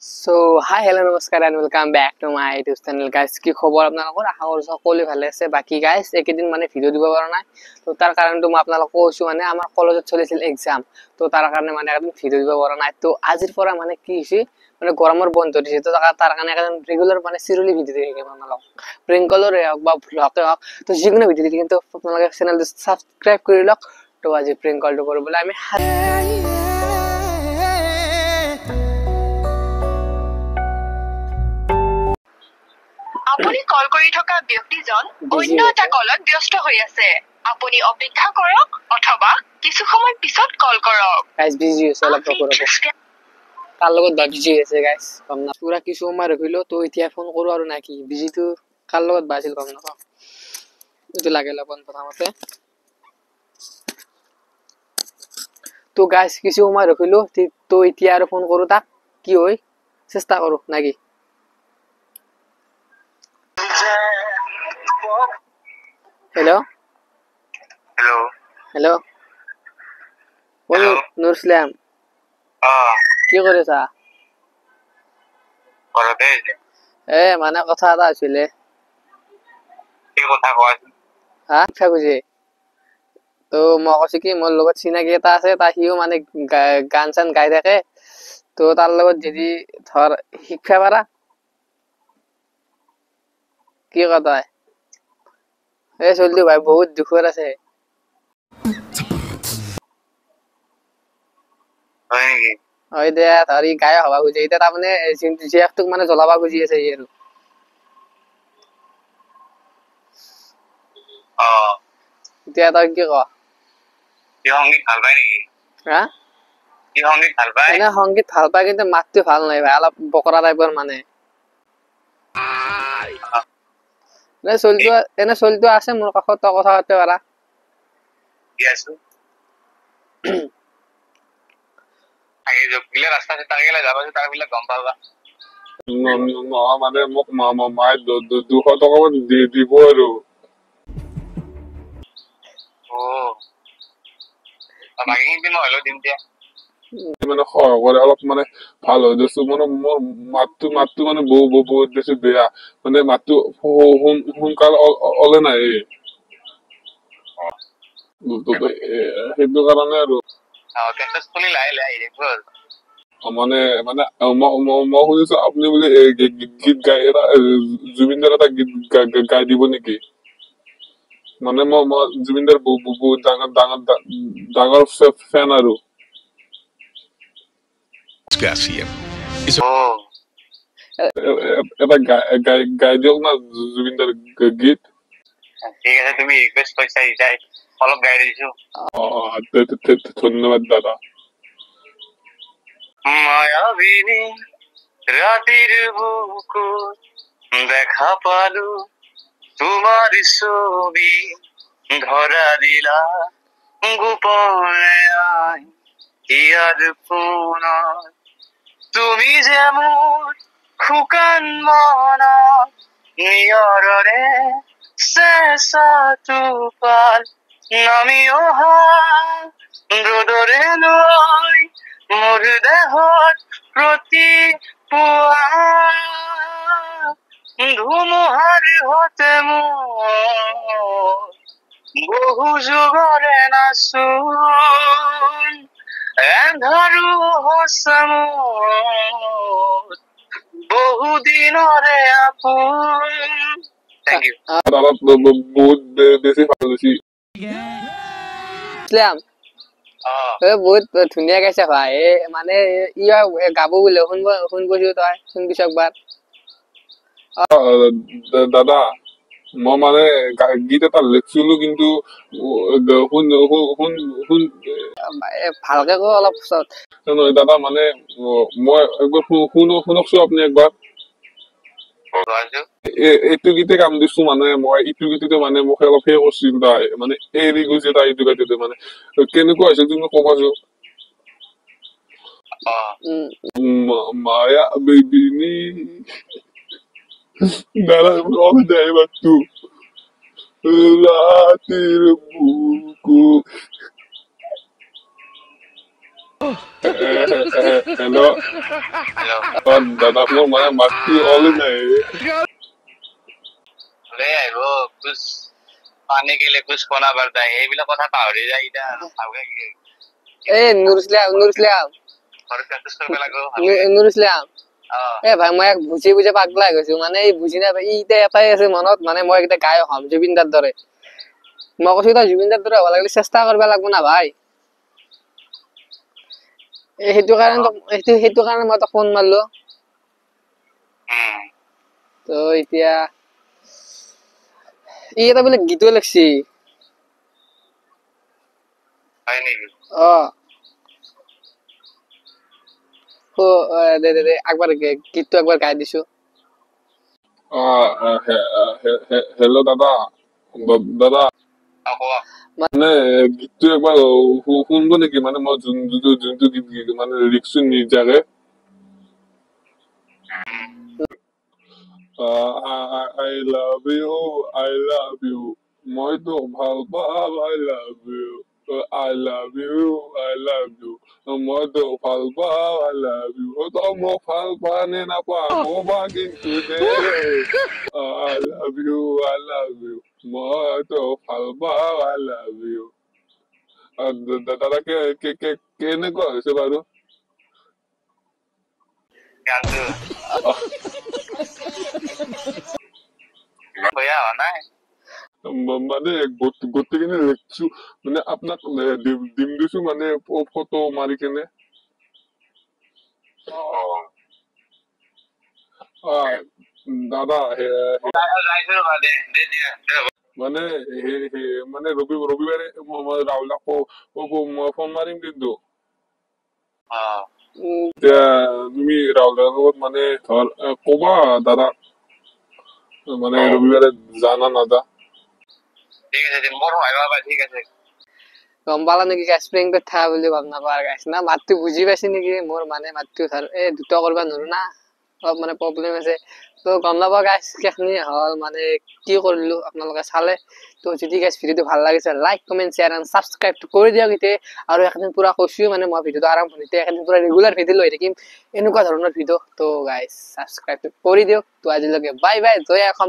So hi, hello, নমস্কাৰ and welcome back to my YouTube channel, guys. কি খবৰ আপোনালোকৰ? আশা কৰিছোঁ সকলোৱে ভালে আছে। বাকী গাইজ, এইকেইদিন মানে ভিডিঅ' দিব পৰা নাই, তো তাৰ কাৰণটো মই আপোনালোকক কৈছোঁ, মানে আমাৰ কলেজত চলিছিল এক্সাম, তো তাৰ কাৰণে মানে একদম ভিডিঅ' দিব পৰা নাই। তো আজিৰ পৰা মানে কি হৈছে, মানে গৰমৰ বন্ধ দিছে, তো তাৰ কাৰণে একদম ৰেগুলাৰ মানে চিৰিয়েলি ভিডিঅ' দি থাকিম আপোনালোকক, প্ৰেংক কলৰে হওক বা ভ্লগে হওক, তো যিকোনো ভিডিঅ' দি থাকিম। তো আপোনালোকে চেনেলটো ছাবস্ক্ৰাইব কৰি লওক। তো আজি প্ৰেংক কলটো কৰিবলৈ আমি আপুনি কল কৰি থকা ব্যক্তিজন অন্য এটা কলত ব্যস্ত হৈ আছে। আপুনি অপেক্ষা কৰক অথবা কিছু সময় পিছত কল কৰক। গাইজ, বিজি হৈছে অলপ, ৰ'ব ৰ'ব, কাৰ লগত বা বিজি আছে গাইজ গম নাপাওঁ। পুৰা কিছু সময় ৰখিলো, তো এতিয়া ফোন কৰোঁ আৰু নাকি বিজিটো কাৰ লগত বা আছিল গম নাপাওঁ। এইটো লাগে অলপ প্ৰথমতে। তো গাইজ, কিছু সময় ৰখিলো, তো এতিয়া আৰু ফোন কৰোঁ তাক, কি হয় চেষ্টা কৰোঁ নাকি। Hello', hello', hello', Noor Islam, কি কৰিছা? ঘৰতে। এ মানে কথা এটা আছিলে। কি কথা কোৱাচোন? হা, খুজি তো মই কৈছো কি, মোৰ লগত চিনাকি এটা আছে, তাৰ সিও মানে গান চান গাই থাকে, তো তাৰ লগত যদি ধৰ শিক্ষা পাৰা, কি কথা এই চলটো ভাই বহুত দুখৰ আছে। হয় নেকি? হয় দে, ধৰ ই গায়ক হবা খুজি, এতিয়া তাৰমানে জীয়েকটোক মানে জ্বলাবা খুজি আছে সি আৰু। এতিয়া তই কি ক? সি সংগীত ভাল পায় নেকি? হা, সি সংগীত ভাল পায়? এনে সংগীত ভাল পায়, কিন্তু মাতটো ভাল নাই ভাই, অলপ বকৰা টাইপৰ মানে। এনে চলিটো আছে মোৰ কাষত, তই কথা পাতিব পাৰা। নহয়, মানে মোক মায়ে 200 টকা মান দিব আৰু। মানে সহায় কৰে অলপ, মানে ভাল হৈ দিছো। মানে মোৰ মাতটো মানে বহুত বেছি বেয়া, মানে মাতটো সোনকালে ওলে নাহে, সেইটো কাৰণে আৰু। মানে মানে মই শুনিছো আপুনি বোলে গীত গাই, এটা জুবিনদাৰ এটা গীত গাই দিব নেকি? মানে মই জুবিনদাৰ বহুত ডাঙৰ ডাঙৰ ডাঙৰ ফেন আৰু। এটা গাই গাই দিয়ক না জুবিনদাৰ গীত। ঠিক আছে, তুমি ৰিকুৱেষ্ট কৰিছা, অলপ গাই দিছো। অ, ধন্যবাদ দাদা। মায়াবিনী ৰাতিৰ বুকুত দেখা পালো তোমাৰ ছবি, ধৰা দিলা গোপনে আহি হিয়াৰ ফোনত। তুমি যে মোৰ শুকান মনত নিয়ৰৰে চেঁচা টোপাল, নামি অহা ৰ'দৰে নৈ মোৰ দেহত প্ৰতিপুৱা। ধুমুহাৰ হতে মোৰ বহু যুগৰে নাচোন, এন্ধাৰো সঁচা মোৰ বহুদিনৰে আপোন। Thank U. দাদা, বহুত বেছি ভাল হৈছে। ইছলাম, এ বহুত ধুনীয়া গাইছে ভাই। এ মানে ই গাব বোলে, শুনব শুনবি, তই শুনবি একবাৰ। দাদা, মই মানে গীত এটা লিখিছিলো, কিন্তু শুন শুন শুন। ভালকে ক অলপ পিছত। নহয় দাদা, মানে মই একবাৰ শুনকচোন আপুনি একবাৰ। এইটো গীতে কাম দিছো, মানে মই ইটো গীততে মানে মোক অলপ সেই কৰিছিল তাই, মানে এৰি গৈছে তাই। এইটো গীততে মানে কেনেকুৱা হৈছিল তুমি কবাচোন। মায়া বিবিনী, দাদা অলপ দেয় মাতটো, ৰাতিৰ বুকু। হেল্ল'। হেল্ল'। দাদা, মোৰ মানে মাতটো অলপ নাই। লৈ আহিব, कुछ पाने के लिए कुछ खोना पड़ता है, এইবিলাক কথা পাহৰি যায় এতিয়া ভালকে। এই নুৰ ইছলাম, নুৰ ইছলাম। ঘৰত প্ৰেক্টিচ কৰিব লাগিব ভালকে। নুৰ ইছলাম। অ। এ ভাই, মই এক বুজি বুজি পাগলা হৈ গৈছো। মানে এই বুজি নাপাই, ই এতিয়া এটাই আছে মনত, মানে মই এতিয়া গায়ক হ'ম জুবিন দাৰ দৰে। মই কৈছো, তই জুবিন দাৰ দৰে হ'ব লাগিলে চেষ্টা কৰিব লাগিব না ভাই। এই সেইটো কাৰণে তোক সেইটো কাৰণে মই তোক ফোন মাৰলো। তো এতিয়া ই এটা বোলে গীতো লিখছি। হয় নেকি? অ, দে দে দে, একবাৰ গীতটো একবাৰ গাই দিছো। হেল্ল' দাদা, দাদা। অ, কোৱা। মানে গীতটো একবাৰ শুনব নেকি? মানে মই যোনটো গীত মানে লিখছো নিজাকে। I love you, I love you, মই তোক ভাল পাওঁ। I love you, I love you, I love you, মই তোক ভাল পাওঁ। I love you, তই মোক ভাল পা নে নাপা ক'বা কিন্তু দে। I love you, I love you, মই তোক ভাল পাওঁ। I love you. দাদা, কেনেকুৱা হৈছে বাৰু? গানটো বেয়া হোৱা নাই। মানে গোটেইখিনি লিখছো, মানে আপোনাক দিম দিছো, মানে ফটো মাৰি কেনে। দাদা, যাইছো ৰ'বা, দে দে দে দে। মানে মানে ৰবিবাৰে মই ৰাহুলক ফোন মাৰিম কিন্তু। অ। এতিয়া তুমি ৰাহুলৰ লগত মানে ধৰ কবা দাদা, মানে ৰবিবাৰে জানা নাযা। ঠিক আছে, দে, মোৰ সহায় পাবা, ঠিক আছে। গম পালা নেকি গাইছ? প্ৰেংকত থাকা বুলি গম নাপাওঁ আৰু গাইছ না, মাতটো বুজি পাইছে নেকি মোৰ? মানে মাতটো ধৰ এই দুটা কৰিব নোৱাৰো না, অলপ মানে প্ৰব্লেম আছে। তো গম নাপাওঁ গাইছ কেইখিনি হ'ল, মানে কি কৰিলো আপোনালোকে চালে। তো যদি গাইছ ভিডিঅ'টো ভাল লাগিছে, লাইক, কমেণ্ট, শ্বেয়াৰ এণ্ড ছাবস্ক্ৰাইবটো কৰি দিয়ক এতিয়া। আৰু একদিন পুৰা কৈছোঁ, মানে মই ভিডিঅ'টো আৰম্ভণিতে একদিন পুৰা ৰেগুলাৰ ভিডিঅ' লৈ থাকিম, এনেকুৱা ধৰণৰ ভিডিঅ'। তো গাইছ ছাবস্ক্ৰাইবটো কৰি দিয়ক। তো আজিলৈকে বাই বাই, জয় অসম।